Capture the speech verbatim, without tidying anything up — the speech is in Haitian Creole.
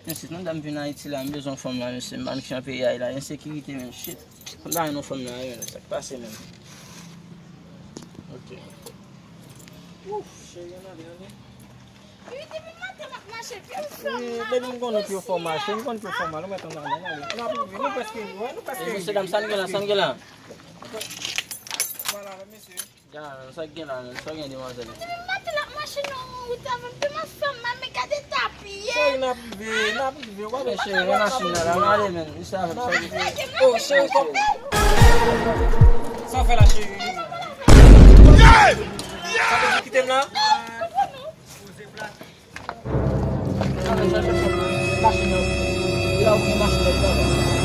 Mesye, nan dam vin Ayiti la, m bezwen fanm la, mesye. M pa konn kijan peyi a ye la, ensekirite menm, shit. Fanm la, non fanm la, menm, sa k pase menm. Ok. Ouf, cheri, ann ale, ann ale. Wi, depi maten m ap mache, pye m fè mal. Baby, m konnen pye w fè w mal, cheri, m konnen pye w fè w mal, ou mèt ann ale, ann ale. N ap rive, nou prèske rive, wi, nou prèske rive. Mesye dam, sa n gen la, sa n gen la? Vwala, mesye. Gade la, menm, sa k gen la, menm, sa k gen, demwazèl? Depi maten l ap mache nan wout avè m, te m ap fè mal, men gade eta pye l. Cheri, n ap rive, n ap rive, w ap rive. Cheri, men machin nan la, m ale, menm. Mesye avè m, sa k gen? Oh, cheri, kòm. Sa w fè la, cheri? Sa w te di kite m la? Machin nan. Machin nan. Li la, ou gen machin nan, li la.